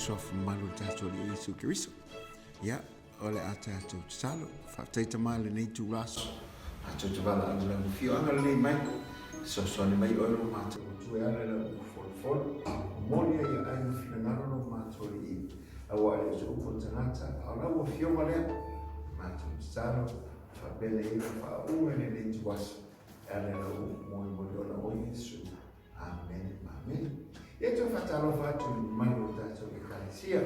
Suafa mamalu o le tatou Alii o Iesu Keriso. Ia, o le a tatou tatalo. Faafetai Tama i lenei itula aso. Matou te valaau i lau afioaga lelei mai. Fesoasoani mai oe lo matou Atua e ala i lau upu folafolo. Momoli ai ia aiga finagalo lo matou Alii. Aua e le o se upu a le tagata, a o lau afioga lea. Matou tatalo, faapea nei ona faauma i lenei ituaso. E ala i lau upu molimoli ona o Iesu. Amene ma amene. Ia toe faatalofa atu i le mamalu o le tatou Ekalesia.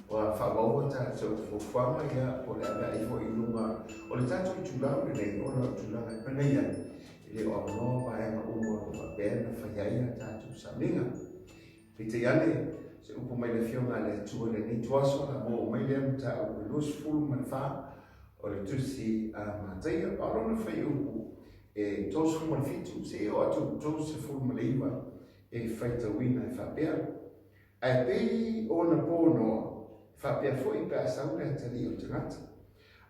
Ua faaauau a tatou fuafuaga ia po o le avea'i foi i luga o le tatou itulau lenei ona o tulaga e pei ona i ai, e le o aunoa vaega uma o lo o faapea ona fai ai a tatou sauniga. Peitai ane, o se upu mai le Afioga a le Atua i lenei ituaso, o le a maua mai lea mataupu e 24 o le Tusi a Mataia, a o lona fuaiupu e 37 seia oo atu i le 39 e faitauina e faapea, Ae pei o ona po Noa, e faapea foi pe a sau le atalii o le tagata.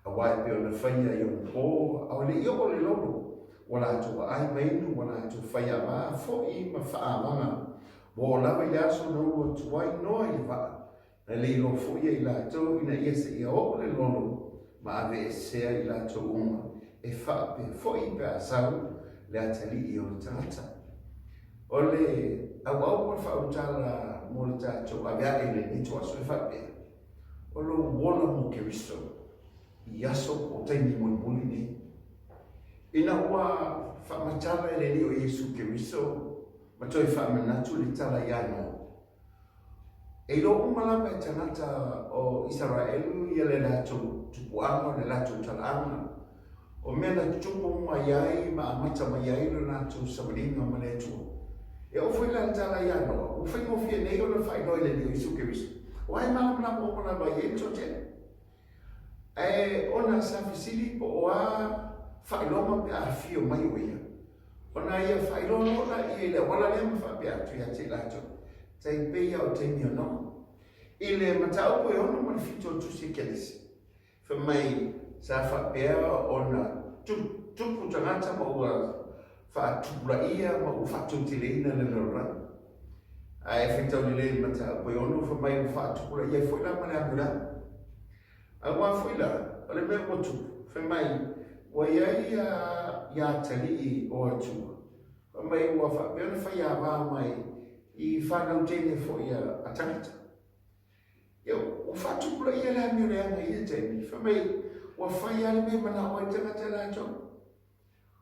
Aua e pei ona faia i ona po, a o le i oo le lolo, ua latou aai ma inu, ua latou fai ava foi ma faaavaga, ua oo lava i le aso na ulu atu ai Noa i le vaa, Na le iloa foi e i latou ina ia seia oo le lolo ma aveesea i latou uma, e faapea foi pe a sau le atalii o le tagata. O le auau po o le faaulutala mo le tatou aveae i lenei ituaso e faapea, O lou ola mo Keriso i aso po o taimi mulimuli nei. Ina ua faamatala e le Alii o Iesu Keriso ma toe faamanatu le tala ia Noa, E iloa uma lava e tagata o Isaraelu ia le latou tupuaga, o le latou talaaga, o mea na tutupu mai ai ma amata mai ai lo latou savaliga ma le Atua. E oo foi la le tala ia Noa, ua faigofie nei ona faailoa i le Alii o Iesu Keriso, aua e malamalama uma lava i ai le toatele. Ae ona sa fesili po o a faailoga pe a afio mai o ia, ona ia faailoa loa laia i le auala lea ma faapea atu ia te i latou, Tai pei lava o taimi o Noa. I le mataupu e 6 ma le 7 o le Tusi a Kenesi, fai mai sa faapea ona tupu tagata ma ua faatupulaia ma ua faatoteleina le lalolagi. Ae faitau lelei i le mataupu e 6, fai mai ua faatupulaia ai foi la ma le amioleaga. Aua foi la, o le mea ua tupu, fai mai ua i ai ia atalii o Atua, fai mai ua faapea ona faiava mai i fanau teine foi a tagata. Ia, ua faatupulaia le amioleaga i ia taimi, fai mai ua fai lava le mea e manao ai le tagata latou.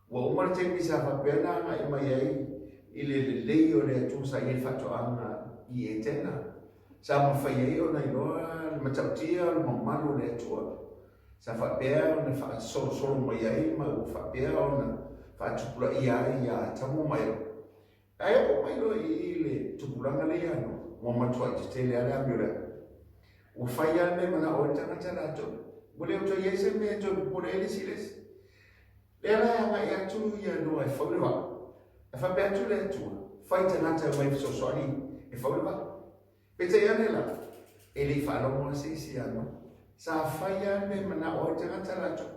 Ua uma le taimi sa faapea ona agai mai ai i le lelei o le Atua sa i ai le faatoaga i Etena, sa mafai ai ona iloa le matautia o le mamalu o le Atua, sa faapea ona faasolosolo mai ai ma ua faapea ona faatupulaia ai ia Atamu ma Eva. Ae oo mai loa i i le tupulaga lea ia Noa, ua matuai tetele lava le amioleaga. Ua fai lava le mea e manao ai le tagata latou. Ua le o toe i ai se mea e toe popole ai le isi i le isi. Lea la e agai atu ia Noa e fau le vaa. E faapea atu le Atua, fai tagata e omai e fesoasoani e fau le vaa. Peitai ane la, e le i faalogo lava se isi ia Noa. Sa fai lava le mea e manao ai le tagata latou.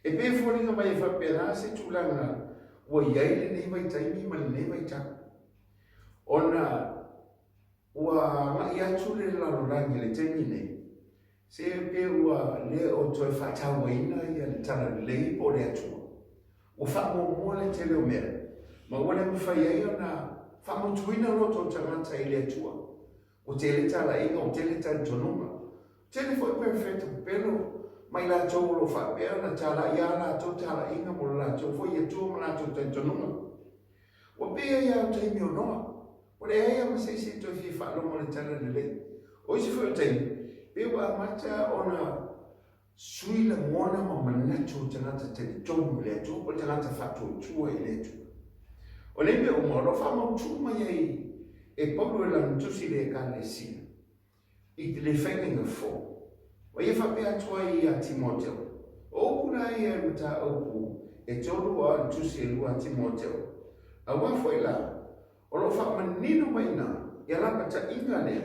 E pei e foliga mai e faapena se tulaga ua i ai lenei vaitaimi ma lenei vaitau, ona ua agai atu le lalolagi i le taimi nei, se pe ua le o toe faatauaina ia le talalelei po o le Atua. Ua faamuamua le tele o mea, ma ua le mafai ai ona faamotuina loto o tagata i le Atua. Ua tele talaiga, ua tele talitonuga. Ua tele foi perofeta pepelo ma i latou o lo o faapea ona talai a latou talaiga mo le latou foi Atua ma latou talitonuga. Ua pei ai lava o taimi o Noa, ua leai lava ma se isi e toe fia faalogo i le tala lelei. O isi foi o taimi, pei ua amata ona sui lagona ma manatu o tagata talitonu i le Atua po o tagata faatuatua i le Atua. O nei mea uma o lo o faamautu mai ai e Paulo i lana tusi i le Ekalesia i le faiga fou. Ma ia faapea atu ai ia Timoteo, o upu la ia i mataupu e 3 a o le tusi e 2 a Timoteo, aua foi la, o lo o faamanino mai i ina ia lapataiga lea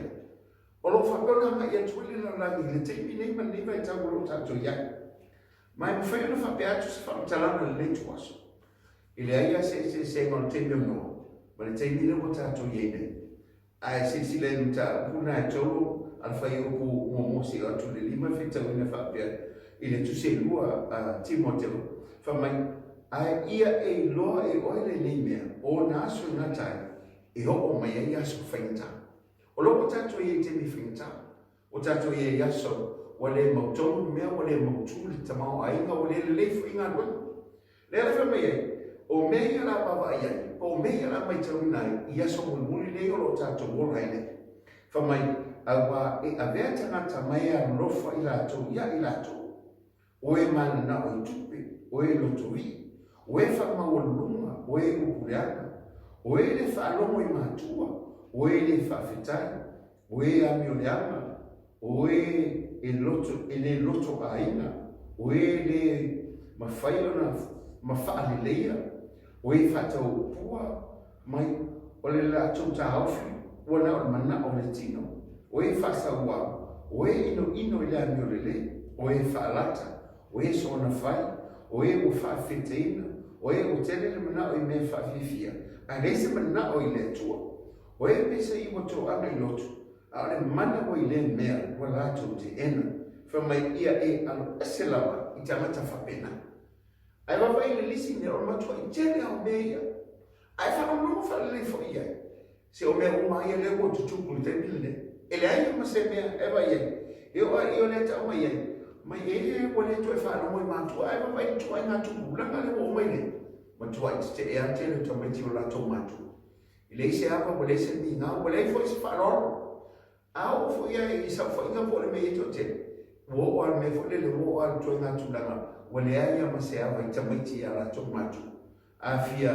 O lo o faapea ona agai atu ai le lalolagi i le taimi nei ma lenei vaitau o lo o tatou i ai. Ma e mafai ona faapea atu se faamatalaga i lenei ituaso, e leai lava se eseesega o le taimi o Noa ma le taimi lea ua tatou i ai nei. Ae silasila i le mataupu lena e tolu a le fuaiupu muamua seia oo atu i le lima e faitauina faapea i le tusi e lua a Timoteo, fai mai, Ae ia e iloa e oe lenei mea, o nā aso e gata ai, e oo mai ai aso faigata. O lo ua tatou i ai i taimi faigata. Ua tatou i ai i aso ua le mautonu mea, ua le mautu le tamaoaiga, ua le lelei foi galuega. Lea la fai mai ai, o mea ia la vaavaai ai, po o mea ia la matauina ai i aso mulimuli nei o lo o tatou ola ai nei. Fai mai, auā e avea tagata mai e alolofa i latou iā i latou, o e mananao i tupe, o e lotoii, o e faamaualuluga, o e upu leaga, o e le faalogo i matua, o e le faafetai, o e amioleaga, o e e loto, e le loto aiga, o e le mafai ona ma faaleleia, o e faatauopua mai, o le latou taofi ua na o le manao o le tino, o e faasauau, o e inoino i le amiolelei, o e faalata, o e soona fai, o e ua faafeteina, o e ua tele le manao i mea faafiafia, ae leai se manao i le Atua. O e pese i ua toaga i lotu, a o le mana ua i lea mea ua latou teena, fai mai ia e alo ese lava i tagata faapena. Ae vaavaai i le lisi mea o le matuai tele lava o mea ia. Ae faalogologo faalelei foi i ai. Se o mea uma lava ia lea ua tutupu i le taimi lenei. E leai lava ma se mea e vaai ai. E oo lava i o lea e tau mai ai, mai e ua le toe faalogo i matua, ae vaavaai i le ituaiga tupulaga lea ua oo mai nei. Matuai tetee lava le tele o tamaiti i o latou matua. E leai se ava, ua leai se migao, ua leai foi se faaaloalo. A oo foi lava i saofaiga po o le mea e toatele, ua oo lava i le mea foi lele, ua oo lava i le ituaiga tulaga ua leai lava ma se ava i tamaiti i a latou matua. A fia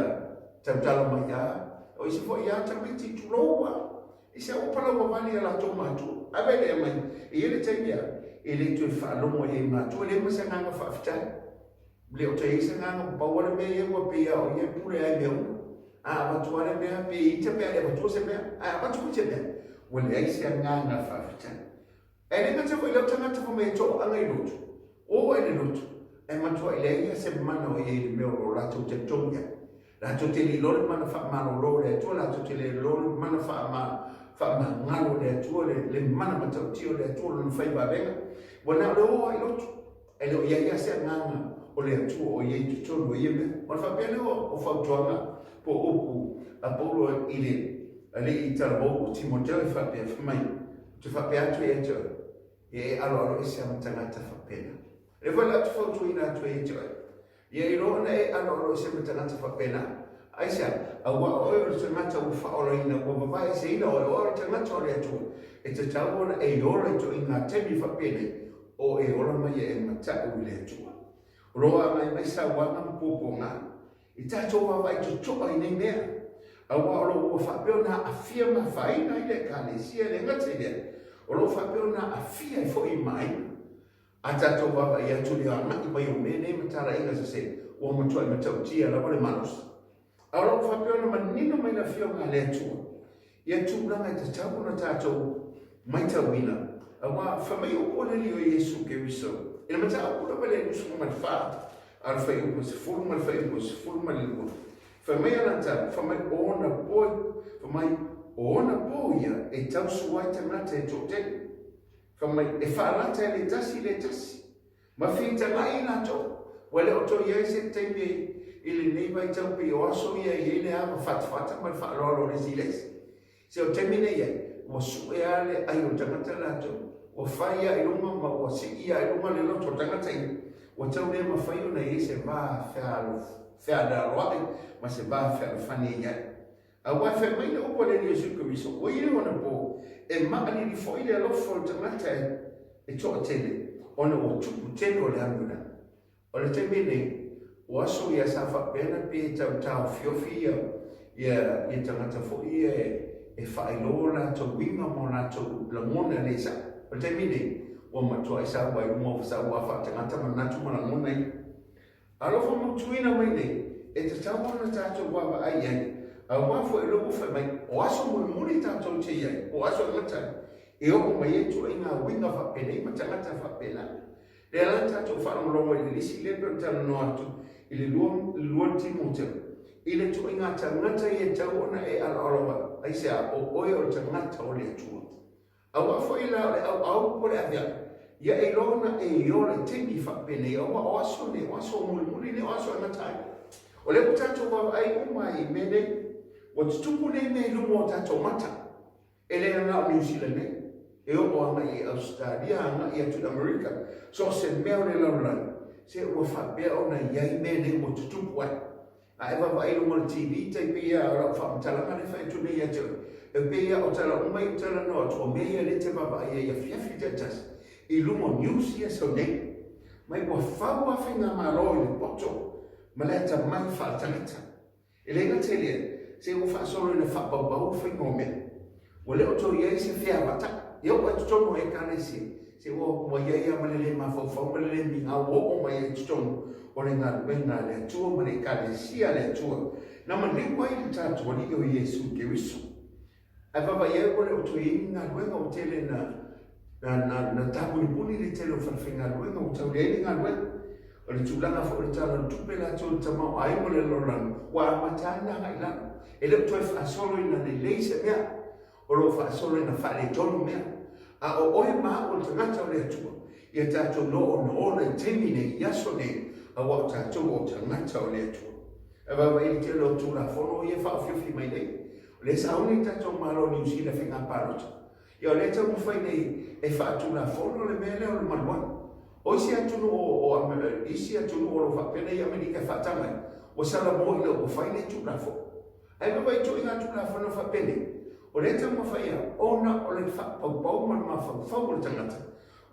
tautala mai lava, o isi foi lava tamaiti, tulou lava, i se ua palauavale i a latou matua. Ae vaai lea mai, e i ai le taimi a e le toe faalogo ai i matua, e leai ma se agaga faafetai. Le o toe i ai se agaga, pau lava le mea ia ua pei lava o ia e pule lava i mea uma. A avatu lava le mea, pe ita pe a le avatua se mea, ae avatu foi se mea, ua leai se agaga faafetai. Ae le gata foi i lea o tagata fai mai e toaaga i lotu, o ai le lotu, ae matuai leai lava se mana o i ai i le mea o lo o latou talitonu i ai. Latou te le iloa le mana faamalolo o le Atua, latou te le iloa le mana faamagalo o le Atua, le mana matautia o le Atua, lona fai vavega. Ua na o le o lava i lotu, ae le o i ai lava se agaga o le Atua o i ai i totonu o ia mea. Ona faapea lea o fautuaga po o upu a Paulo i le alii talavou o Timoteo e faapea, fai mai, Ou te faapea atu ia te oe, ia e aloaloese ma tagata faapena. O lea foi la ou te fautuaina atu ai ia te oe, Ia iloa ona e aloaloese ma tagata faapena. Aisea? Auā o oe o le tagata ua faaolaina, ua vavaeeseina oe, o oe o le tagata o le Atua, e tatau ona e ola i toaiga taimi faapenei, o e ola mai e matau i le Atua. O lo o agai mai sauaga ma puapuaga i tatou vaavaai totoa i nei mea, auā o lo o ua faapea ona aafia ma afaina ai le Ekalesia, e le gata i lea, o lo o faapea ona aafia ai foi ma aiga. A tatou vaavaai atu i le agai mai o mea nei ma talaiga sese, ua matuai matautia lava le malosi. A o lo o faapea ona manino mai le Afioga a le Atua ia tulaga e tatau ona tatou maitauina, auā fai mai upu a le Alii o Iesu Keriso i le mataupu lava lea i le 24 a le fuaiupu 10 ma le fuaiupu 12, fai mai ana tala, fai mai o ona po, fai mai o ona po ia e tausua ai tagata e toatele. Fai mai, e faalata e le tasi le tasi, ma fitagai i latou. Ua le o toe i ai se taimi i lenei vaitau pei o aso ia e i ai le ava fatafata ma le faaaloalo o le isi i le isi. Se o le taimi nei ai, ua sue lava le ai o le tagata latou, ua fai lava i luga ma ua sii lava i luga le loto o le tagata ia, ua tau le mafai ona i ai se va fealoaloai ma se va fealofani e i ai. Aua e fai mai le upu a le Alii Iesu Keriso, Ua i ai ona po, e maʻalili foi le alofa o le tagata e toatele, ona ua tupu tele o le amioleaga. O le taimi nei, o aso ia sa faapea ona pei e tau taofiofi ia ia tagata foi ia e faailoa o latou uiga ma o latou lagona le sao. O le taimi nei, ua matuai sau ai luga o sau a faatagata manatu ma lagona ia. Alofa mautuina mai nei, e tatau ona tatou vaavaai i ai, aua foi o lea ua fai mai, o aso mulimuli tatou te i ai, o aso e gata ai, e oo mai ai ituaiga uiga faapenei ma tagata faapena. Lea la tatou faalogologo i le lisi lea pei ona talanoa atu i le lua Timoteo, i le ituaiga tagata ia e tatau ona e aloalo ai. Aisea? O oe o le tagata o le Atua. Aua foi la o le auau po o le aviavi, ia e iloa ona e ola i taimi faapenei, aua o aso nei, o aso mulimuli nei, o aso e gata ai. O lea ua tatou vaavaai uma i mea nei, ua tutupu nei mea i luma o tatou mata, e le na o Niu Sila nei, e oo agai i Ausetalia, agai atu i Amerika, so o se mea o le lalolagi, se ua faapea ona i ai mea nei ua tutupu ai. A e vaavaai i luga o le TV, tai pei lava o lau faamatalaga lea e fai atu nei ia te oe, e pei lava o tala uma ia ou talanoa atu, o mea ia lea e te vaavaai ai i afiafi taitasi i luga o news ia e sau nei. Mai ua fau lava faigamalo i le poto ma le atamai faaletagata. E le gata i lea, se ua faasolo ina faapaupau le faiga o mea. Ua le o toe i ai se feavatai. E oo lava i totonu o Ekalesia, se ua i ai lava ma le le mafaufau ma le le migao ua oo mai ai i totonu o le galuega a le Atua ma le Ekalesia a le Atua, na maliu ai le tatou Alii o Iesu Keriso. Ae vaavaai ai ua le o toe i ai ni galuega ua tele na tapunipuni le tele o falefaigaluega ua tau leai ni galuega. O le tulaga foi o le Tala o le Tupe latou i le tamaoaiga o le lalolagi, ua amata lava ona agai i lalo. E le o toe faasolo ina lelei se mea, o lo o faasolo ina faaletonu mea. A o oe ma au o le tagata o le Atua, ia tatou iloa ona ola i taimi nei, i aso nei, aua o tatou o tagata o le Atua. E vaavaai i le tele o Tulafono ia e faaofiofi mai nei. O lea e sauni le tatou Malo o Niu Sila i faiga palota. Ia o lea e taumafai nei e faatulafono le mea lea o le marijuana. O isi atunuu o isi atunuu o lo o faapea nei Amerika e faatau ai, ua salamo ina ua fai lea tulafono. Ae vaavaai ituaiga tulafono faapenei, o lea e taumafai lava ona o le faapaupau ma le mafaufau o le tagata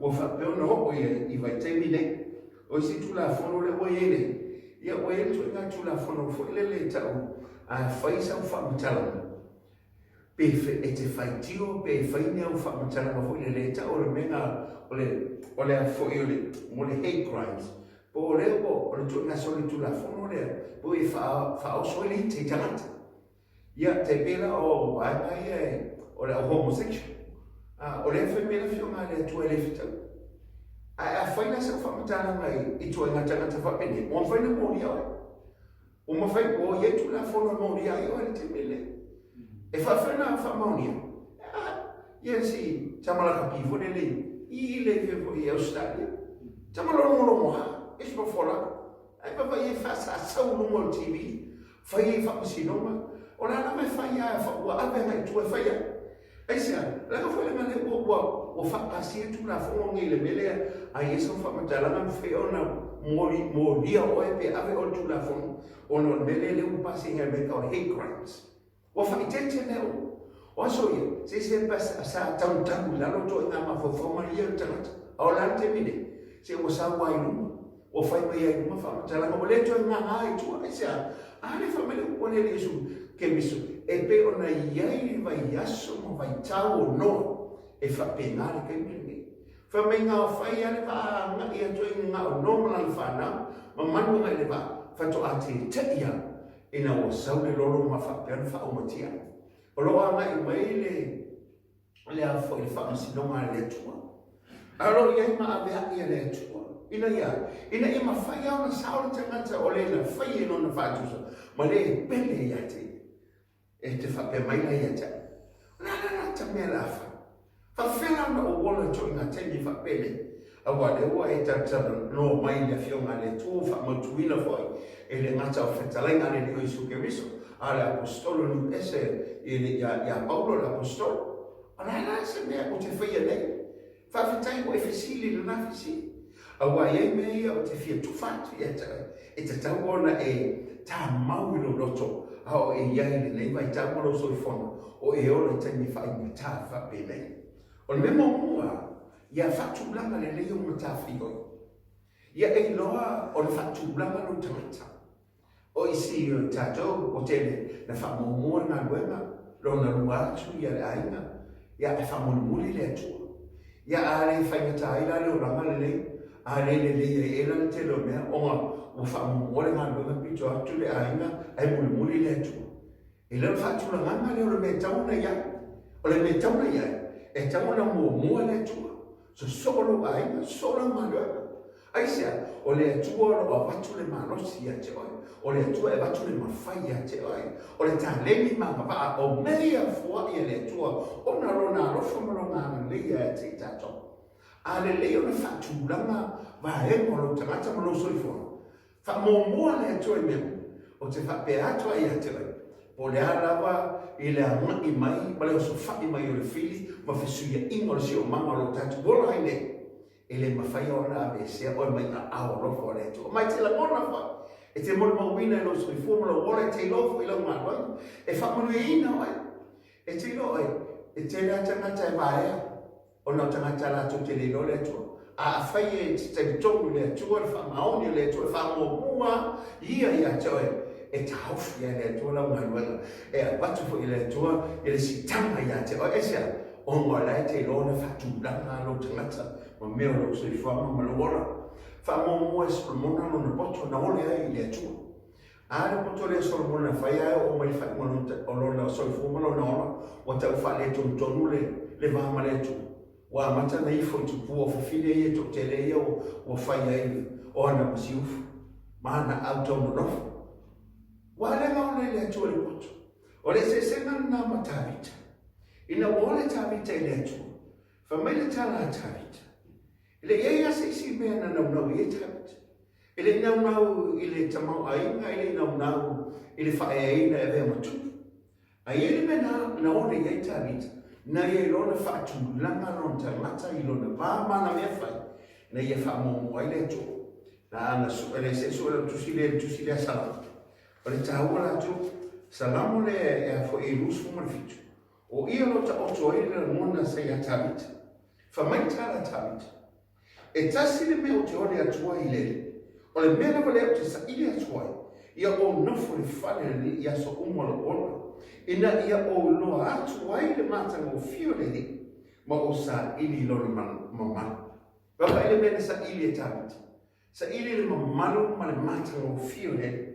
ua faapea ona oo i ai i vaitaimi nei. O isi tulafono lea ua i ai nei, ia ua i ai le ituaiga tulafono foi lele e tau a fai sau faamatalaga, Pe e te faitio pe e fai ni au faamatalaga foi lele e tau o le mea na o le o le a foi o le mo le hate crimes po o lea ua o le ituaiga solitulafono lea po e faaoso ai le ite i tagata. Ia tai pei la o vaega ia o le au homosexual. A o lea e fai mai le Afioga a le Atua e le fetau. Ae afai la sau faamatalaga i ituaiga tagata faapenei, ua mafai ona molia oe. Ua mafai, ua i ai Tulafono e molia ai oe i le taimi lenei. E faafefea ona faamaonia? Ah, ia si tama lakapi foi lele i le fea foi i Ausetalia. Tama lologologo ha, e se fola. Ai vaavaai e faasasau luga o le TV, fai ai faamasinoga. O le a lava e fai a, ua ave agai i tua e fai ai. Aisea? Leaga foi leaga lea ua, ua, ua faapasia Tulafono nei i le mea lea, a i ai sau faamatalaga mafai ona moli, molia oe pe ave oe i le Tulafono ona o le mea lea lea ua pasia i Amerika o le hate crimes. Ua faaeteete mea uma. O aso ia, se se pa sa tautau i lalo ituaiga mafaufau ma ia o le tagata. A o le a le taimi nei? Se ua sau lava i luma, ua fai mai ai i luma faamatalaga, ua le toe gaga i tua. Aisea? A lea fai mai le upu a le Alii Iesu Keriso, e pei ona i ai le vaiaso ma vaitau o Noa, e faapena le taimi lenei. Fai mai na fai lava le vaa agai atu ai na o Noa ma lana fanau, ma manu agai i le vaa, faatoa tete'i lava ina ua sau le lolo ma faapea ona faaumatia. O lo o agai mai le le a foi le faamasinoga a le Atua. A o lo o i ai ma avea'i a le Atua, ina ia, ina ia mafai lava ona sao le tagata o le na fai e lona faatusa ma le e pele ia te ia. E te faapea mai la ia te au, O le a la lata mea o le a fai? Faafefea la ona ou ola i ituaiga taimi faapenei? Aua o lea ua e talatalanoa mai i le Afioga a le Atua ua faamautuina foi e le gata o fetalaiga a le Alii o Iesu Keriso, a o le Aposetolo niu ese ia Paulo le Aposetolo. O le a la se mea ou te faia nei? Faafetai ua e fesili i lena fesili. Aua e i ai mea ia ou te fia tufa atu ia te oe, e tatau ona e tamau i lou loto a o e i ai i lenei vaitau ma lou soifuaga, o e ola i taimi faaigata faapenei. O le mea muamua, Ia faatulaga lelei ou matafaioi. Ia e iloa o le faatulaga lou tagata. O isi o tatou ua tele na faamuamua le galuega, lona lua atu ia le aiga, ia ae faamulimuli le Atua. Ia a le faigata ai la le olaga lelei, a le lelei ai ela le tele o mea ona ua faamuamua le galuega pito atu le aiga ae mulimuli le Atua. E le o le faatulagaga lea o le mea e tatau ona i ai. O le mea e tatau ona i ai, e tatau ona muamua le Atua. Sosoo lou aiga, sosoo lau galuega. Aisea? O le Atua o lo o avatu le malosi ia te oe. O le Atua e avatu le mafai ia te oe. O le taleni ma agavaa o mea ia foai a le Atua ona o Lona alofa ma Lona agalelei ia te i tatou. A lelei ona faatulaga vaega o lou tagata ma lou soifuaga, faamuamua le Atua i mea uma. Ou te faapea atu ai ia te oe, po o le a lava i le agai mai ma le osofai mai o le fili ma fesuiaiga o le siomaga o lo tatou ola ai nei, e le mafai ona aveesea oe mai aao alofa o le Atua. Ma e te lagona foi, e te molimauina i lou soifua ma lou ola, e te iloa foi i lau galuega, e faamanuiaina oe. E te iloa oe, e tele lava tagata e vaea, ona o tagata latou te le iloa le Atua. A afai e te talitonu i le Atua, le faamaoni o le Atua, e faamuamua Ia ia te oe, e taofi ai e le Atua lau galuega, e avatu foi e le Atua i le siitaga ia te oe. Aisea? Ona o la e te iloa ona faatulaga lou tagata ma mea o lou soifuaga ma lou ola. Faamuamua e Solomona lona poto na ole ai i le Atua. A le poto lea Solomona na fai ae oo mai le faaiuga o lona soifua ma lona ola, ua tau faaletonu le le va ma le Atua. Ua amata ona ifo i tupua o fafine ia toatele ia ua fai ai o ana masiufu ma ana autaunonofo. Ua alega ole i le Atua le poto. O le eseesega lena ma Tavita. Ina ua ole Tavita i le Atua, fai mai le tala a Tavita, E le i ai lava se isi mea na naunau i ai Tavita. E le i naunau i le tamaoaiga, e le i naunau i le faaeaina e avea ma tupu. A i ai le mea na, na ole i ai Tavita, na ia i lona faatulaga lona tagata i lona va ma ana mea fai, na ia faamuamua ai le Atua. Na ana sue le se sue lau tusi lea i le tusi lea Salamo. O le taua latou, Salamo lea e a foi e 27. O ia lo taoto ai le lagona sa ia Tavita. Fa mai tala Tavita. E tasi le mea ou te ole atu ai i le Alii, o le mea lava lea ou te saili atu ai, ia ou nofo i le fale o le Alii i aso uma o lou ola, ina ia ou iloa atu ai le matagofie o le Alii, ma ou saili i lona mamalu. Vaavaai le mea na saili e Tavita. Saili le mamalu ma le matagofie o le Alii.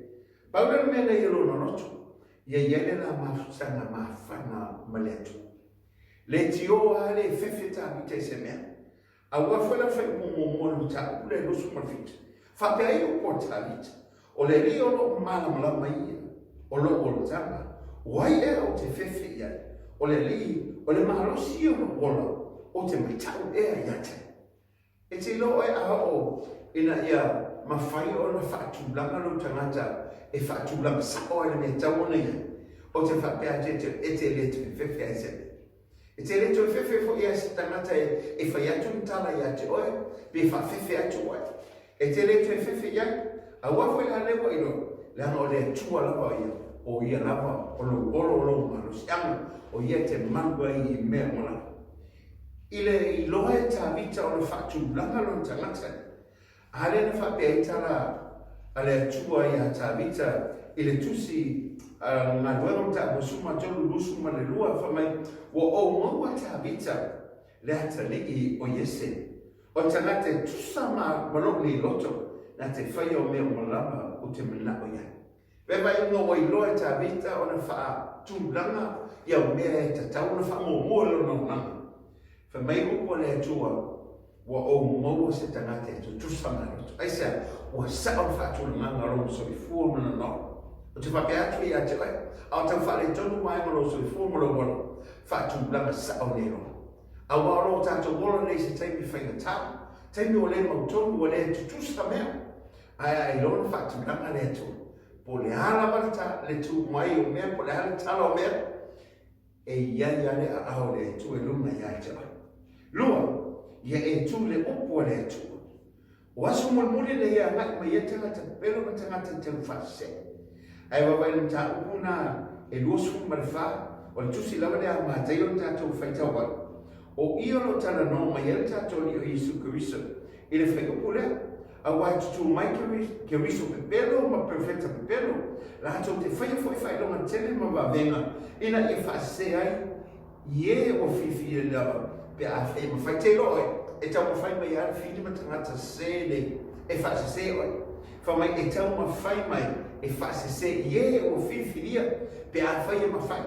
Pau lea o le mea na ia lona loto, ia i ai le la mafutaga mafana ma le Atua. Leitioa lava le fefe Tavita i se mea. Aua foi la faaiuga muamua o le mataupu lea 27. Faapea ai upu a Tavita, O le Alii o loo malamalama ia, o lou olataga, o ai ea ou te fefe i ai? O le Alii, o le malosi ia o lou ola, ou te matau ea ia te ai. E te iloa oe a oo ina ia mafai ona faatulaga lou tagata e faatulaga sao ai le mea e tatau ona i ai, ou te faapea atu ia te oe, e te le toe fefe ai se mea. E te le toe fefe foi ia se tagata e fai atu ni tala ia te oe, pe faafefe atu oe. E te le toe fefe i ai, aua foi la lea ua iloa, leaga o le Atua lava ia, o ia lava o lou olo o lou malosiaga, o ia e te malu ai i mea uma lava. I le iloa e Tavita ona faatulaga lona tagata, a lea na faapea ai tala a le Atua iā Tavita i le tusi a Galuega Mataupu 13, 22, fai mai, Ua ou maua Tavita le atalii o Iese, o le tagata e tusa ma lou nei loto, na te faia o mea uma lava ou te manao i ai. Vaivaiga ua iloa e Tavita ona faatulaga ia mea e tatau ona faamuamua i lona olaga. Fai mai upu a le Atua, Ua ou maua se tagata e tutusa ma loto. Aisea? Ua sao le faatulagaga o lona soifua ma lona ola. Ou te faapea atu ia te oe, a o tau faaletonu vaega o lou soifua ma lou ola, faatulaga sao nei loa. Aua o lo tatou ola nei i se taimi faigata, taimi ua le mautonu, ua le tutusa mea. Ae a iloa ona faatulaga le Atua, po o le a lava le, ta, le tu mai o mea, po o le a le tala o mea, e i ai lava le aao o le Atua i luga ia te oe. Lua, ia e tu i le upu a le Atua. O aso mulimuli nei e agai mai ai tagata pepelo ma tagata tau faasese. Ae vaavaai i le mataupu na e 24, o le tusi lava lea a Mataio le tatou faitau ai. O ia o lo o talanoa mai ai le tatou Alii o Iesu Keriso i le fuaiupu lea, aua e tutū mai Keriso pepelo ma perofeta pepelo, latou te faia foi faailoga tele ma vavega ina ia faasese ai i e ua filifili lava pe afai e mafai. Te iloa oe, e taumafai mai lava le fili ma tagata sese nei e faasese oe. Fai mai e taumafai mai e faasese i e ua filifilia pe afai e mafai.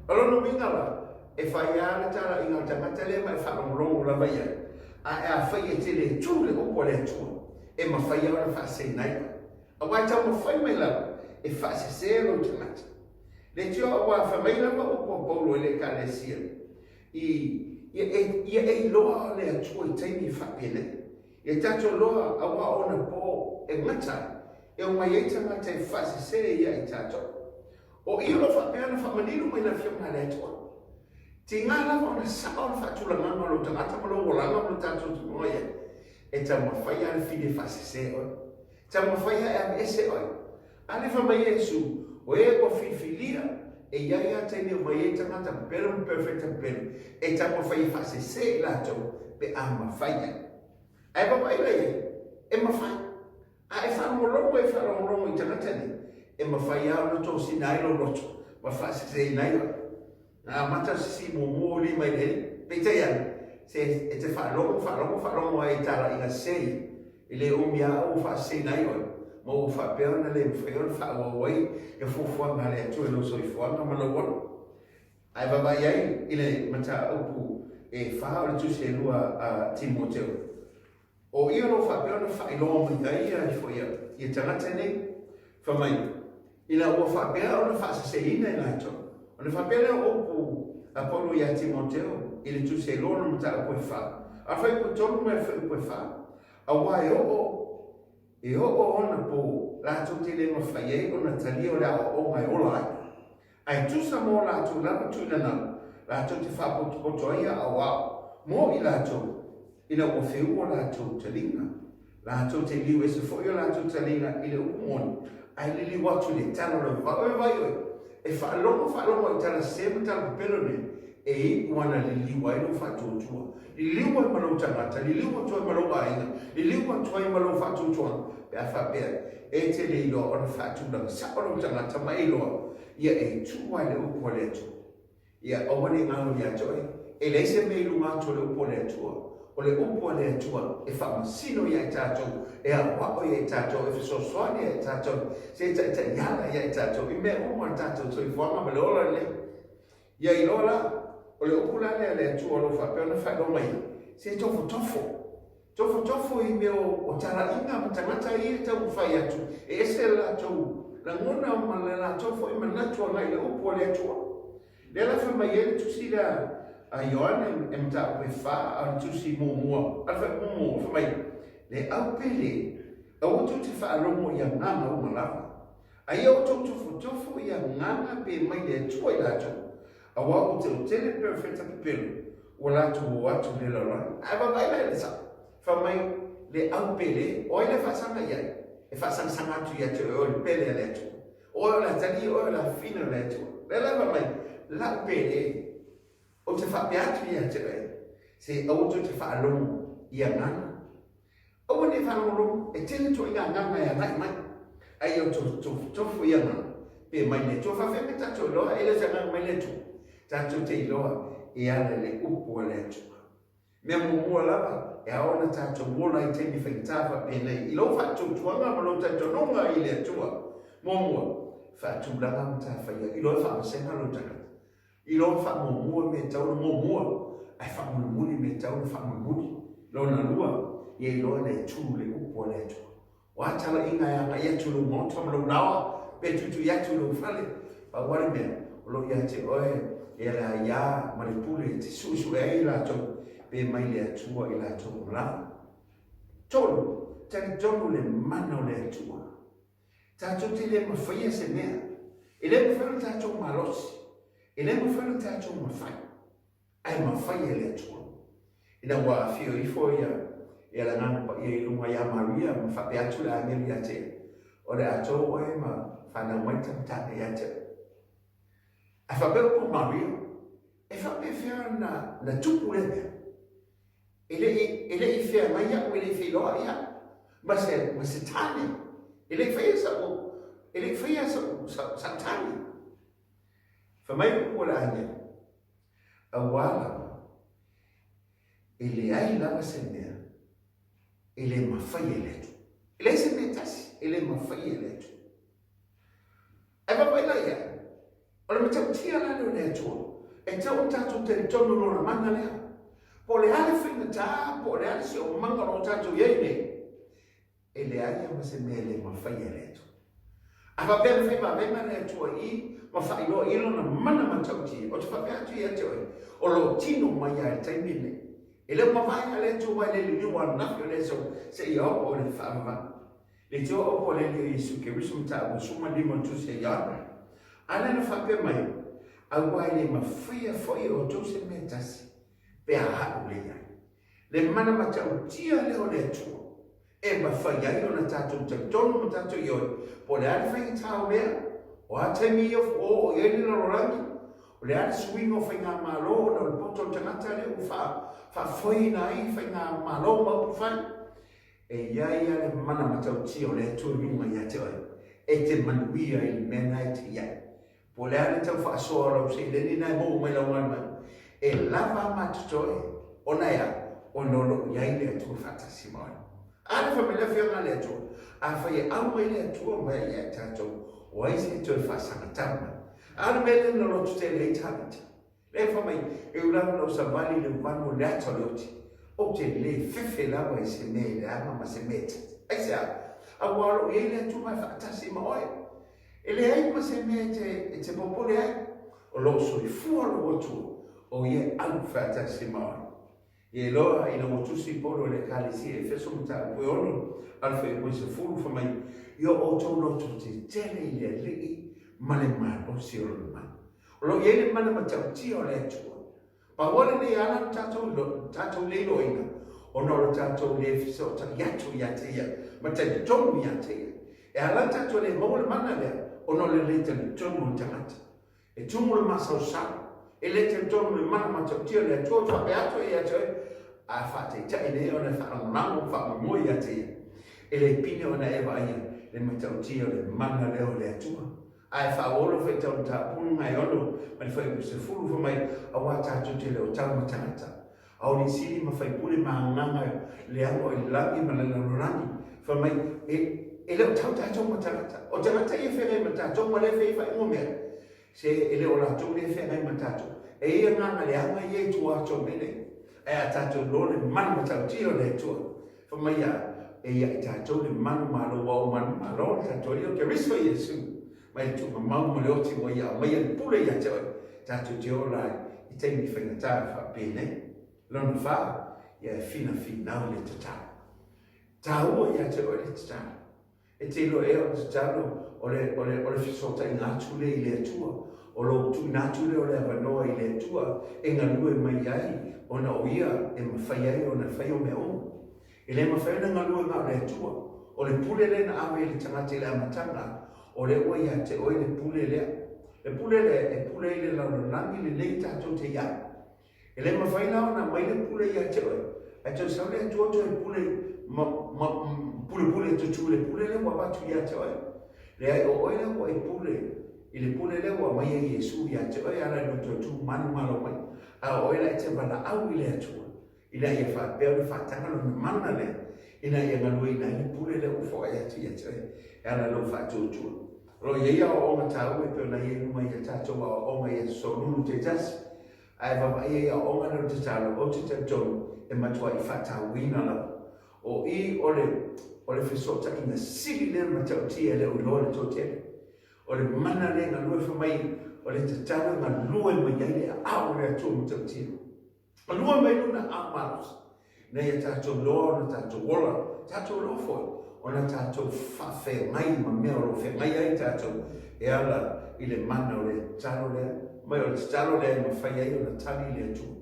O lona uiga la, E fai lava le talaiga a le tagata lea ma e faalogologo lava i ai, ae afai e te le tu le upu a le Atua, E mafai lava ona faaseseina ai oe. Aua e taumafai mai lava e faasese lou tagata. Leitioa aua fai mai lava upu a Paulo i le Ekalesia, i, ia e, ia e iloa le Atua i taimi faapenei. Ia tatou iloa aua o ona po e gata ai, e omai ai tagata e faasese ia i tatou. O i o lo o faapea ona faamanino mai le Afioga a le Atua. Tiga lava ona sao le faatulagaga o lou tagata ma lou olaga ma lo tatou tulaga i ai. E taumafai lava le fili e faasese oe. Taumafai lava e aveese oe. A lea fai mai Iesu, o e ua filifilia, e i ai lava taimi e omai ai tagata pepelo ma perofeta pepelo, e taumafai e faasese i latou pe a mafai ai. Ae vaavaai la i ai, e mafai. A e faalogologo e faalogologo i tagata nei, e mafai lava ona tosina ai lou loto ma faaseseina ai oe. Na amata le sisi muamua o lima i le alii. Peitai ane, se e te faalogo, faalogo, faalogo ai i talaiga sese ia, e le umi lava ua faaseseina ai oe, ma ua faapea ona le mafai ona faaauau ai le fuafuaga a le Atua i lou soifuaga ma lou ola. Ae vaavaai ai i le mataupu e fa o le Tusi e lua a Timoteo. O ia o lo o faapea ona faailoa mai ai ia ifo ia, ia tagata nei, fai mai, ina ua faapea ona faaseseina i latou. Ona faapea lea o upu a Paulo ia Timoteo i le tusi e lua ona mataupu e fa, a le fuaiupu e tolu ma le fuaiupu e fa, aua e oo, e oo ona po latou te le mafai ai ona talia o le aoaoga e ola ai. Ae tusa mo latou lava tuinanau, latou te faapotopoto ai aoao mo i latou, ina ua feua latou taliga. Latou te liu ese foi o latou taliga i le upu moni, ae liliu atu i le tala o le vavau. Oi vai oe, e faalogo faalogo i tala sese ma tala pepelo nei, e iu ana liliu ai lou faatuatua. Liliu ai ma lou tagata, liliu atu ai ma lou aiga, liliu atu ai ma lou faatuatuaga, pe a faapea e te le iloa ona faatulaga sao lou tagata ma e iloa ia e tu ai le upu a le Atua. Ia aua ne i galo ia te oe, e leai se mea i luga atu o le upu a le Atua. O le upu a le Atua e faamasino ia i tatou, e aoao ia i tatou, e fesoasoani ia i tatou, se e taitaiala ia i tatou i mea uma o le tatou soifuaga ma le ola lelei. Ia iloa la, o le upu la lea a le Atua o lo o faapea ona faailoa mai ai, se tofotofo, tofotofo i mea o talaiga ma tagata ia e taumafai atu, e ese le latou lagona ma le latou foi manatu agai i le upu a le Atua. Lea la fai mai ai le tusi lea a Ioane e mataupu e fa, a o le tusi muamua, a le faaiuga muamua, fai mai, Le au pele, aua tou te faalogo i agaga uma lava. A ia outou tofotofo i agaga pe mai le Atua i latou, aua ua teutele perofeta pepelo, ua latou o atu i le lalolagi. Ae vaavaai la i le sao, fai mai le au pele, o ai la e faasaga i ai? E faasagasag atu ia te oe, o le pele a le Atua. O oe o le atalii, o oe o le afafine o le Atua. Lea la fai mai, lau pele, ou te faapea atu ia te oe, se aua tou te faalogo i agaga. Aua ne i faalogologo, e tele ituaiga agaga e agai mai, a ia outou tofotofo i agaga, pe mai le Atua. Faafetai pe tatou iloa, e le o se agaga mai le Atua, tatou te iloa e ala i le upu a le Atua. Mea muamua lava, e ao ona tatou ola i taimi faigata faapenei, i lou faatuatuaga ma lou talitonuga i le Atua. Muamua, faatulaga matafaioi, iloa e faamasega lou tagata. I lona faamuamua mea e tatau ona muamua, ae faamulimuli mea e tatau ona faamulimuli. Lona lua, ia iloa ona e tu le upu a le Atua. O a talaiga e agai atu i lou maota ma lou laoa, pe tuitui atu i lou fale, pau lava le mea, o lo o ia te oe e le aia ma le pule e te suesue ai i latou, pe mai le Atua i latou uma lava. Tolu, talitonu le mana o le Atua. Tatou te le mafaia se mea. E le mafai ona tatou malosi. E le mafai ona tatou mafai. Ae mafai e le Atua. Ina ua afio ifo ia ia le Agaga Paia i luga ia Maria ma faapea atu le agelu ia te ia, o le a tou oe ma fanau mai tamatane ia te oe. Ae faapea upu a Maria, e faapefea na, na tupu lea mea? E le i, e le i feagai au, e le i feiloai au ma se, ma se tane. E le i faia sa'u, e le i faia sa'u, sa'u, sa'u tane. Fai mai upu a le agelu, Auā lava, e leai lava se mea e le mafai e le Atua. E leai se mea e tasi e le mafai e le Atua. Ae vaavaai la i ai, o le matautia la lea o le Atua, e tatau ona tatou talitonu i Lona mana lea. Po o le a le faigata, po o le a le siosiomaga o lo o tatou i ai nei, E leai lava ma se mea e le mafai e le Atua. A faapea na fai vavega le Atua i ma faailoa i lona mana matautia, ou te faapea atu ia te oe, o lo o tino mai lava i le taimi lenei. E le o mavae a le Atua aua e le liliu ananafi o le aso seia oo i le faavavau. Le te oo po le Alii o Iesu Keriso mataupu 15 o le Tusi a Ioane. A lea na faapea mai, Aua e le mafaia foi e outou se mea e tasi, pe a alu le i ai. Le mana matautia lea o le Atua e mafai ai ona tatou talitonu ma tatou ioe, po o le a le faigatā o mea, o a taimi ia ua oo i ai le lalolagi, o le a le suiga o faigamalo ona o le poto o le tagata lea ua faafoeina ai faigamalo ma upufai. E i ai lava le mana matautia o le Atua i luga ia te oe, e te manuia i le mea lena e te i ai. Po o le a le tau faasoa o lau seleni na e maua mai lau galuega, e lava a matotoe, ona e a? Ona o lo o i ai le Atua faatasi ma oe. A le fai mai le Afioga a le Atua, afai e au mai le Atua mai ia i tatou, o ai se toe faasagatau mai? A le mea lea na loto tele ai Tavita? Lea fai mai, e ula lava lau savali i le vanu o le ata o le oti, ou te le fefe lava i se mea e leaga ma se mea e tata. Aisea? Aua o lo o i ai le Atua e faatasi ma oe. E leai ma se mea e te popole ai, o lo o soifua lou Atua, o ia e au faatasi ma oe. Ia iloa ina ua tusi Paulo i le Ekalesia i Efeso mataupu e ono alu fai 10 fai mai, Ia outou loto tetele i le Alii ma le malosi o lona mana. O lo o i ai le mana matautia o le Atua. Pau lava lenei ala na tatou le iloaina, ona o le tatou le fesootai atu ia te Ia ma talitonu ia te Ia. E ala ona tatou le maua le mana lea, ona o le le talitonu o le tagata. E tumu le masaosao, e le talitonu i le mana matautia o le Atua, ua faapea atu ai ia te oe, a faataitai nei ona e faalagolago ma faamoemoe ia te Ia. E le pine ona e vaaia le matautia o le mana lea o le Atua. Ae faaolo faitau mataupu nai ono ma le fuaiupu 10 fai mai, Aua tatou te le o tau ma tagata, a o lisili ma faipule ma agaga leaga o i le lagi ma le lalolagi. Fai mai, e, e le o tau tatou ma tagata. O tagata ia e feagai ma tatou ma lea e fai faaiuga mea. Se e le o latou lea e feagai ma tatou. E i ai agaga leaga ia i tua atu o mea nei. Ae a tatou iloa le mana matautia o le Atua, Fai mai ia, e ia i tatou le manumalo ua o manumalo le tatou Alii o Keriso Iesu mai le tuugamau ma le oti ua ia aumaia le pule ia te oe, tatou te ola ai i taimi faigata e faapenei. Lona fa, ia e finafinau le tatalo. Taua ia te oe le tatalo. E te iloa ea o le tatalo o le, o le, o le fesootaiga atu lea i le Atua, o lou tuuina atu lea o le avanoa i le Atua e galue mai ai, ona o Ia e mafai ai ona fai o mea uma. E le mafai ona galue na o le Atua. O le pule lea na ave i le tagata i le amataga, o lea ua ia te oe le pule lea. Le pule lea e pule ai le lalolagi lenei tatou te i ai. E le mafai la ona aumai le pule ia te oe, ae toe sau le Atua toe pule ma, ma pulepule tutu i le pule lea ua avatu ia te oe. Leai, o oe lea ua e pule i le pule lea ua aumai e Iesu ia te oe, e ala i lou toe tu manumalo mai. A o oe la e te valaau i le Atua, ina ia faapea ona faataga lona mana lea, ina ia galueina ai le pule lea ua foai atu ia te oe, e ala i lou faatuatua. O lo o i ai aoaoga taua e pei ona i ai i luma i a tatou aoaoga i aso solulu taitasi, Ae vaavaai ai aoaoga lea o le tatalo, ou te talitonu e matuai faatauina lava. O i o le, o le fesootaiga sili lea matautia e le o iloa le toatele. O le mana lea e galue fai mai, o le tatalo e galue mai ai le aao o le Atua matautia. Galue mai lona aao malosi, ina ia tatou iloa ona tatou ola, tatou iloa foi ona tatou faafeagai ma mea o lo o feagai ai tatou e ala i le mana o le tatalo lea, mai o le tatalo lea e mafai ai ona tali le Atua.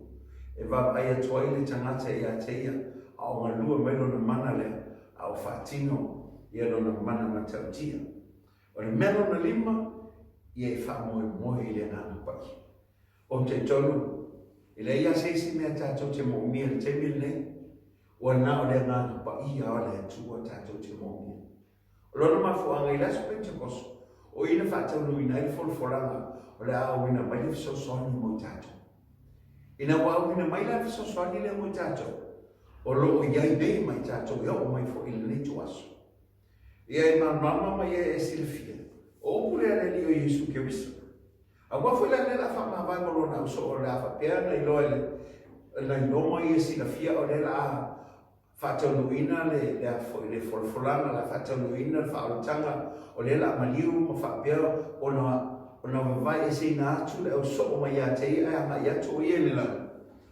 E vaavaai atu ai le tagata ia te ia, a o galue mai lona mana lea, a o faatino ia lona mana matautia. O le mea lona lima, ia e faamoemoe i le Agaga Paia. Ou te talitonu, e leai lava se isi mea tatou te moomia i le taimi lenei, ua na o le Agaga Paia o le Atua tatou te moomia. O lona mafuaaga i le aso Pentekoso, o i na faataunuuina ai le folafolaga o le a auina mai le fesoasoani mo i tatou. Ina ua auina mai la le fesoasoani lea mo i tatou, o lo o i ai nei ma i tatou e oo mai foi i lenei ituaso. Ia e malamalama ma ia e silafia, o upu lea a le Alii o Iesu Keriso. Aua foi la lea la faamavae ma lona ausoo o le a faapea na iloa e le na iloa ma ia silafia o lea la a faataunuuina le le a foi le folafolaga, o le a faataunuuina le faaolataga, o lea o le a maliu ma faapea ona ona vavae eseina atu le ausoo mai ia te ia ae agai atu o ia i le lagi.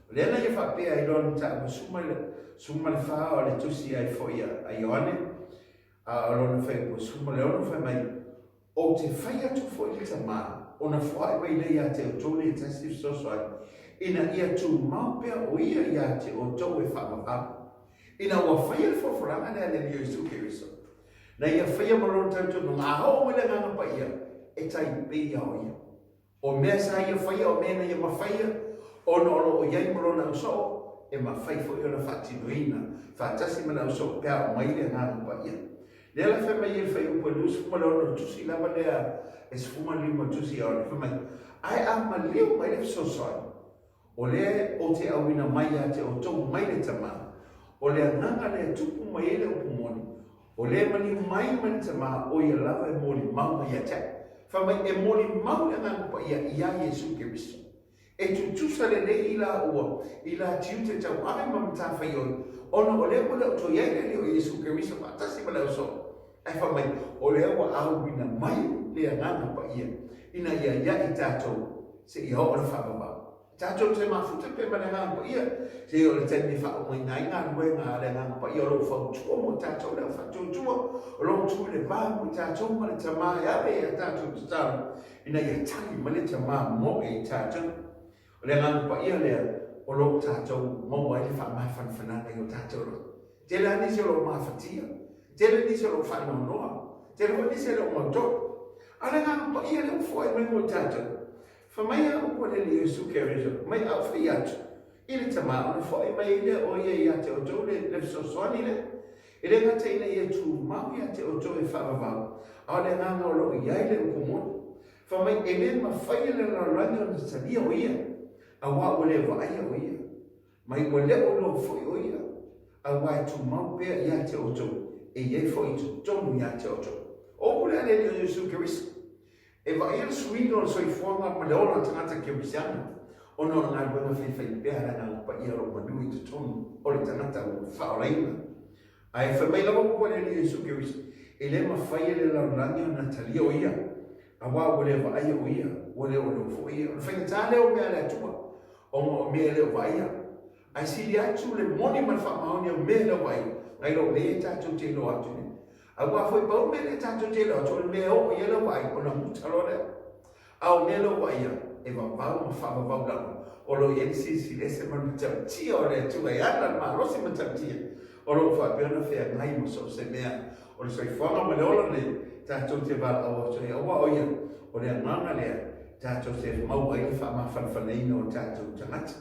O lea na ia faapea ai loa le mataupu 14 o le tusi ai foi a Ioane, a o lona fuaiupu 16 fai mai, Ou te fai atu foi i le Tama, ona foai mai lea ia te outou le tasi fesoasoani, ina ia tumau pea o ia ia te outou e faavavau. Ina ua faia le folafolaga lea a le Alii o Iesu Keriso, na ia faia ma lona talitonuga, a oo mai le Agaga Paia, e tai pei lava o ia. O mea sa ia faia, o mea na ia mafaia, ona o lo o i ai ma lona ausoo, e mafai foi ona faatinoina faatasi ma le ausoo pe a oo mai le Agaga Paia. Lea la fai mai ai le fuaiupu e 26 o le tusi lava lea e 15 tusi a fai mai, Ae a maliu mai le fesoasoani, o lea ou te auina mai ia te outou mai le Tama, o le agaga lea e tupu mai ai le upu moni, o lea e maliu mai ma le Tama, o ia lava e molimau mai ia te au. Fai mai, e molimau le Agaga Paia iā Iesu Keriso. E tutusa lelei i la ua i la tiute tauave ma matafaioi, ona o lea ua le o toe i ai le Alii o Iesu Keriso faatasi ma le ausoo. Ae fai mai, o lea ua auina mai le Agaga Paia ina ia ia i tatou seia oo le faavavau. Tatou te mafuta pea ma le Agaga Paia, seia oo le taimi e faaumaina ai galuega a le Agaga Paia o lo o fautua mo tatou le au faatuatua, o lo o tu i le va mo tatou ma le Tama e ave i a tatou tatalo ina ia tali mai le Tama moe i tatou. O le Agaga Paia lea o lo o tatou maua ai le faamafanafanaga i o tatou loto. Tele lava nisi o lo o mafatia, tele nisi o lo o faanoanoa, tele foi nisi e le o mautonu. A o le Agaga Paia lea ua foai mai mo i tatou. Fai mai a upu a le Alii Iesu Keriso, mai a ou fai atu i le Tama ona foai mai ai lea o ia ia te outou le fesoasoani lea. E le gata ina ia tumau ia te outou e faavavau, a o le agaga o lo o i ai le upu moni. Fai mai, e le mafai e le lalolagi ona talia o ia, auā ua le vaaia o ia. Mai ua le o iloa foi o ia, auā e tumau pea ia te outou, e i ai foi i totonu ia te outou. O upu lea a le Alii o Iesu Keriso. E vaaia le suiga o le soifuaga ma le ola tagata kerisiano ona o le galuega faifaipea a le Agaga Paia o lo o manu i totonu o le tagata ua faaolaina. Ae fai mai lava upu a le Alii Iesu Keriso, E le mafai e le lalolagi ona talia o ia, auā ua le vaaia o ia, ua le o iloa foi ia. O le faigata lea o mea a le Atua, ona o mea e le o vaaia. Ae sili atu le moni ma le faamaoni o mea e le o vaaia, nai lo mea ia tatou te iloa atu nei. Aua foi pau le mea lea tatou te iloa atu, o le mea e oo i ai lau vaai, ona muta loa lea. A o mea lea ua ia, e vavau ma faavavau lava, o lo o i ai le silisili ese ma le matautia o le Atua e ala le malosi matautia, o lo o faapea ona feagai ma so o se mea o le soifuaga ma le ola nei, tatou te valaau atu ai, aua o ia, o le agaga lea tatou te maua ai le faamafanafanaina o tatou tagata.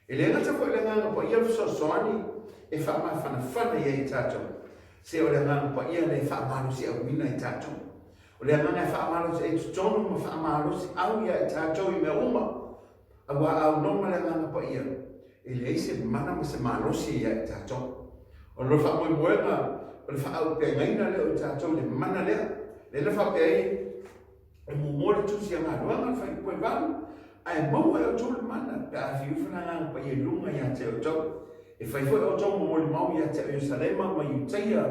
E le gata foi i le Agaga Paia le fesoasoani e faamafanafana i ai tatou, se o le Agaga Paia lea e faamalosiauina i tatou. O le agaga e faamalosi ai totonu ma faamalosiau ia i tatou i mea uma, aua a aunoa le Agaga Paia, e leai se mana ma se malosi ia i tatou. O le faamoemoega o le faaaupegaina lea o i tatou i le mana lea, lea na faapea ai, E muamua le tusi a galuega le fuaiupu e 8, ae maua e outou le mana pe a fiu ifo le Agaga Paia i luga ia te outou. E fai foi outou ma molimau ia te au Ierusalema ma Iutaia,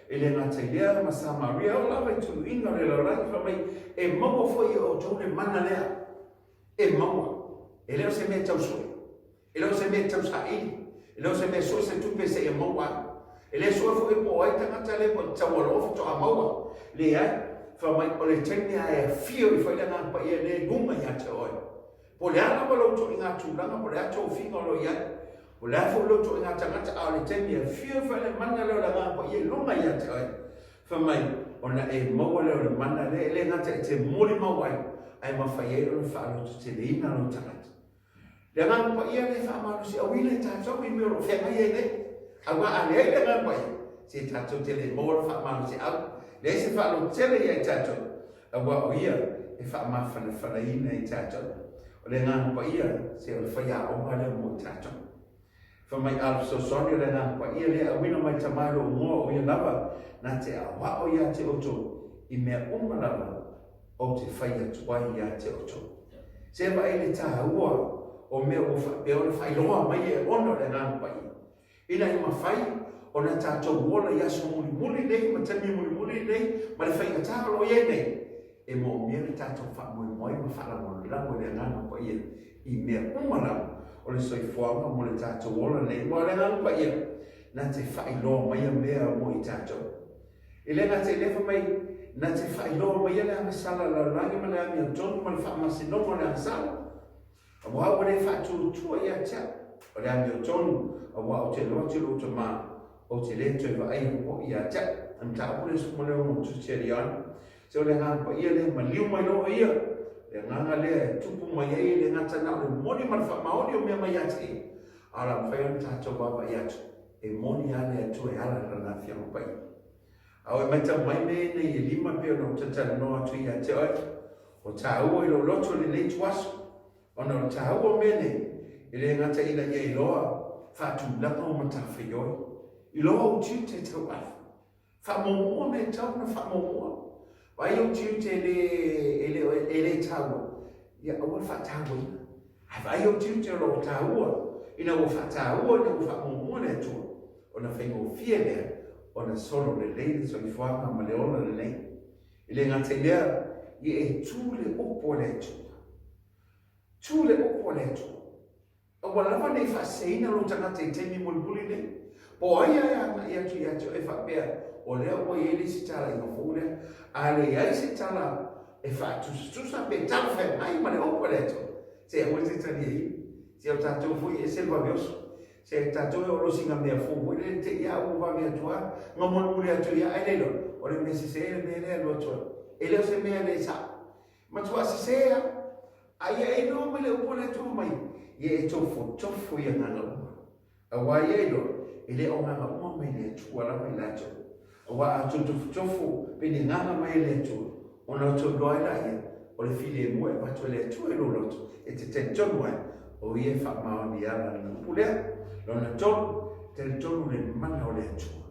e le gata i lea, ma Samaria, e oo lava i tuluiga o le lalolagi, fai mai, e maua foi e outou le mana lea. E maua. E le o se mea tau sue. E le o se mea tau saili. E le o se mea sue se tupe seia maua ai. E le sue foi po o ai tagata lea po o te taualoa faatoa maua. Leai. Fai mai, o le taimi lava e afio ifo ai le Agaga Paia lea i luga ia te oe. Po o le a lava lou ituaiga tulaga, po o le a tofiga o lo o i ai, po o le a foi lou ituaiga tagata, a o le taimi e afio ifo ai le mana lea o le Agaga Paia i luga ia te oe, fai mai, ona e maua lea o le mana lea, e le gata e te molimau ai, ae mafai ai ona faalototeleina lou tagata. Le Agaga Paia lea e faamalosiauina i tatou i mea o lo o feagai ai nei. Aua a leai le Agaga Paia, se tatou te le maua le faamalosiau, leai se faalototele ia i tatou, aua o Ia e faamafanafanaina i tatou. O le Agaga Paia, se o le faiaoga lea mo i tatou. Fai mai a le fesoasoani o le Agaga Paia lea e auina mai Tama i lou igoa, o Ia lava na te aoao ia te outou i mea uma lava ou te fai atu ai ia te outou. Se vaai le tāua o mea ua faapea ona faailoa mai e ona o le Agaga Paia, ina ia mafai Ona tatou ola i aso mulimuli nei ma taimi mulimuli nei ma le faigata o lo o i ai nei, e moomia le tatou faamoemoe ma faalagolago i le Agaga Paia i mea uma lava o le soifuaga mo le tatou ola nei. Aua o le Agaga Paia na te faailoa maia mea mo i tatou. E le gata i lea, fai mai, na te faailoa maia le agasala a le lalolagi ma le amiotonu ma le faamasinoga o le agasala. Aua ua le faatuatua ia te au, o le amiotonu, aua ou te iloa atu i lou tama, ou te le toe vaai hoʻi ia te au. O le mataupu lea 16 o Tusi a Ioane. Se o le Agaga Paia lea e maliu mai loa ia, le agaga lea e tupu mai ai e le gata na o le moni ma le faamaoni o mea mai ia te ia, a o le a mafai ona tatou vaavaai atu, e moni lava le Atua e ala i Lana Afioga Paia. A ua matau mai mea nei e lima pei ona ou talatalanoa atu ia te oe, o tāua i lou loto i lenei ituaso, ona o le tāua o mea nei, e le gata ina ia iloa faatulaga o matafaioi, iloa ou tiute tauave, faamuamua mea e tatau ona faamuamua, vaai ou tiute e le, e le, e le taua, ia aua le faatauaina. Ae vaai ou tiute o lo o taua, ina ua faataua, ina ua faamuamua le Atua, ona faigofie lea ona solo lelei le soifuaga ma le ola lelei. E le gata i lea, ia e tu le upu a le Atua. Tu le upu a le Atua. Aua lava ne i faaseseina lou tagata i taimi mulimuli nei. Po o ai a e agai atu ia te oe faapea, o lea ua i ai le isi talaiga fou lea, a leai se tala e faatusatusa pe talafeagai ma le upu a le Atua, se aua e te taliaina. Se o tatou foi e ese le vave oso. Se tatou e olo sina mea fou foi lele te i a ua vave atu a, nga mulimuli atu ia ai le iloa, o le mea sese le mea lea alu atu ai. E le o se mea le sa'o. Matua sese a, a ia e iloa mai le upu a le Atua mai, ia e tofotofo i agaga uma. Aua ia iloa, e le o agaga uma mai le Atua lava i latou. Aua a outou tofotofo pe ni agaga mai e le Atua, ona outou iloa ai laia, o le filemu e avatu e le Atua i lou loto, e te talitonu ai, o ia e faamaoni ala lana upu lea. Lona tolu, talitonu le mana o le Atua.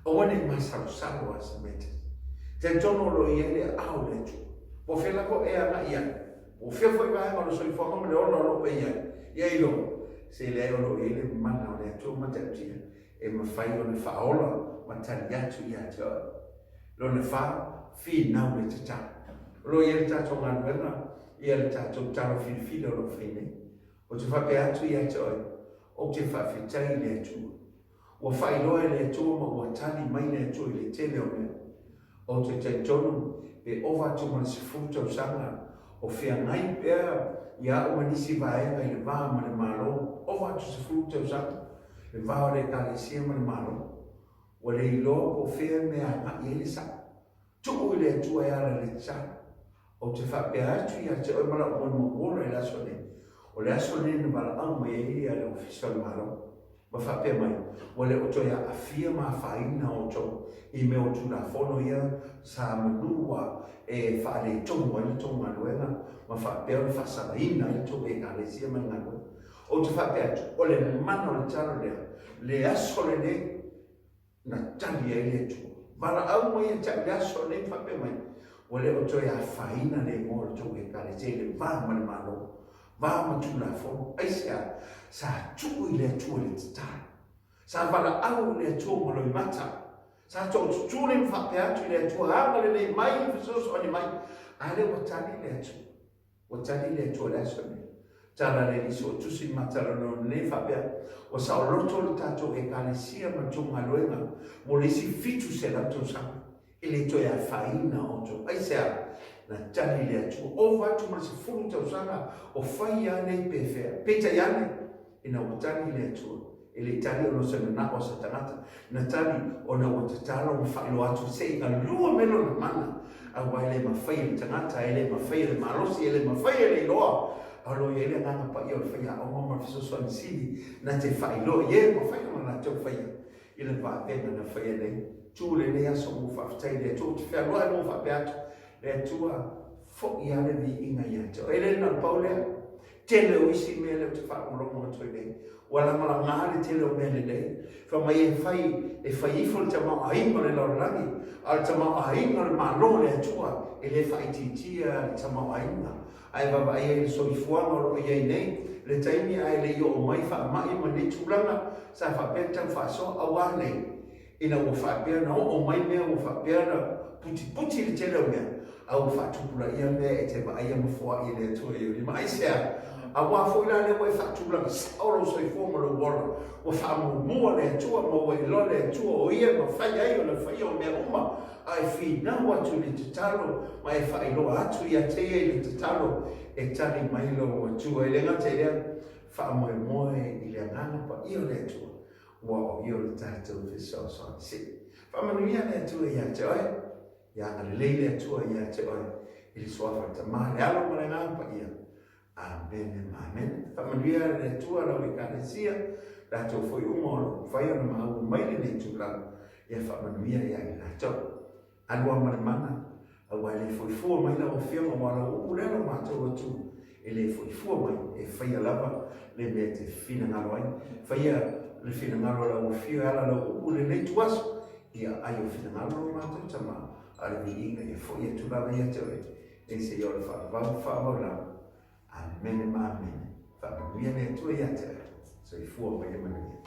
Aua ne i masalosalo a se mea tasi. Talitonu o lo o i ai le aao o le Atua. Po o fea lava e agai i ai, po o fea foi vaega o le soifuaga ma le ola o lo o e i ai, ia iloa, se leai o lo o i ai le mana o le Atua matautia e mafai ona faaola ma tali atu ia te oe. Lona fa, finau le tatalo. O lo o i ai le tatou galuega, ia le tatou talo filifili o lo o fai nei. Ou te faapea atu ia te oe, ou te faafetai i le Atua. Ua faailoa e le Atua ma ua tali mai le Atua i le tele o mea. Ou te talitonu pe ova atu ma le 10 tausaga o feagai pea ia au ma nisi vaega i le va ma le Malo, ova atu 10 tausaga le va o le Ekalesia ma le Malo. Ua le iloa po o fea mea agai ai le sa'o. Tuu i le Atua e ala i le tatalo. Ou te faapea atu ia te oe ma lau moemoe ola i le aso nei, o le aso lenei na valaau mai ai ia le Ofisa o le Malo, ma faapea mai, ua le o toe aafia ma afaina outou i mea o Tulafono ia sa manu ua e faaletonu ai le tou galuega ma faapea ona faasalaina ai le tou Ekalesia ma le galuega. Ou te faapea atu, o le mana o le talo lea, le aso lenei, Na tali ai le Atua, Valaau mai ia te au i le aso lenei ma faapea mai, Ua le o toe afaina le igoa o le tou Ekalesia i le va ma le Malo, va ma Tulafono. Aisea? Sa tuu i le Atua le tatalo. Sa valaau i le Atua ma loimata. Sa tootutuli ma faapea atu i le Atua, Agalelei mai, fesoasoani mai. A lea ua tali le Atua. Ua tali le Atua i le aso lenei. Tala le Alii Suetusi ma talanoa nei faapea, Ua saoloto le tatou Ekalesia ma le tou galuega mo le isi 700 tausaga, e le toe afaina outou. Aisea? Na tali le Atua, Ova atu ma le 10 tausaga o fai lava nei pefea. Peitai ane, ina ua tali le Atua, E le i tali ona o se manao o se tagata, na tali ona ua tatalo ma faailoa atu se i galua mai lona mana, aua e le mafai e le tagata, e le mafai e le malosi, e le mafai e le iloa. A o lo o i ai le Agaga Paia o le faiaoga ma le fesoasoani sili na te faailoa i e mafai ona latou faia i le vavega na faia nei. Tu lenei aso mo faafetai i le Atua, ou te fealuai mo faapea atu, le Atua, foi lava le viiga ia te oe. E le na o le pau lea. Tele o isi mea lea ou te faalogologo atu ai nei, ua lagalaga le tele o mea lelei. Fai mai e fai, e fai ifo le tamaoaiga o le lalolagi, a o le tamaoaiga o le Malo o le Atua, e le faaitiitia le tamaoaiga, ae vaavaai ai i le soifuaga o lo o i ai nei, le taimi ae le i oo mai faamai ma nei tulaga, sa faapea le tau faasoa, aua nei. Ina ua faapea ona oo mai mea ua faapea ona putiputi le tele o mea, a ua faatupulaia mea e te vaaia ma foai e le Atua i ou lima. Aisea? Aua foi la lea ua e faatulaga sao lou soifua ma lou ola, ua faamuamua le Atua ma ua iloa le Atua o Ia e mafai ai ona faia o mea uma, a e finau atu i le tatalo ma e faailoa atu ia te Ia i le tatalo, e tali mai lou Atua. E le gata i lea, faamoemoe i le Agaga Paia o le Atua, Ua o ia o le tatou fesoasoani. Se, faamanuia le Atua ia te oe, ia agalelei le Atua ia te oe, i le suafa o le Tama, le Alo ma le Agaga Paia. Amene ma amene. Faamanuia le Atua lau Ekalesia, latou foi uma o lo o mafai ona maua mai lenei tulaga, ia faamanuia ia i latou. Alu lava ma le mana, aua e le foi fua mai lau Afioga, aua o lau upu lea lo matou Atua, e le foi fua mai, e faia lava le mea e te finagalo ai. Faia le finagalo o lau Afioga e ala lau upu i lenei ituaso, ia ai o finagalo lo matou Tama, a o le viiga ia foi atu lava ia te oe, e seia o le faavavau faavavau lava. Amene ma amene. Faamanuia le Atua ia te oe. Soifua ma ia manuia.